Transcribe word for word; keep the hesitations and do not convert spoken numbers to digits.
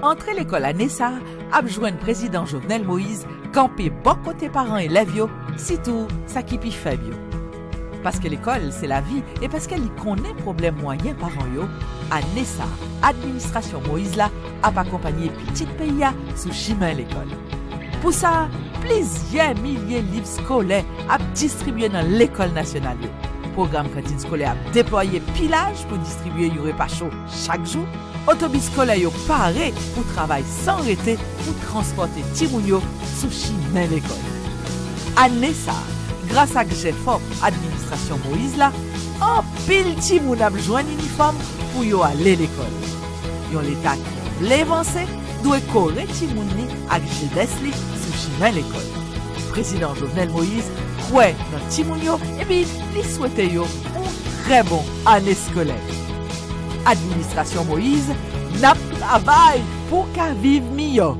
Antre lekòl ane sa a ap jwenn prezidan Jovenel Moïse kanpe bò kote paran elèv yo, sitou sa ki pi fèb yo. Paske lekòl se lavi e paske li konnen pwoblèm mwayen paran yo, ane sa a, administrasyon Moïse la ap akonpanye pitit peyi a sou chimen lekòl. Pou sa, plizyè milye liv skolè ap distribye nan lekòl nasyonal yo. Pwogram kantin skolè ap deplwaye pi laj pou distribye yon repa cho chak jou. Otobis skolè yo pare pou travay san rete pou transpòte timoun yo sou chimen lekòl. Ane sa a, gras ak jèfò administrasyon Moïse la, anpil timoun ap jwenn inifòm pou yo ale lekòl. Yon Leta ki vle vanse dwe kore timoun li ak jenès li sou chimen lekòl. Prezidan Jovenel Moïse kwè nan timoun yo epi li swete yo yon trè bon ane eskolè. Administrasyon Moïse, n ap travay pou w ka viv miyò.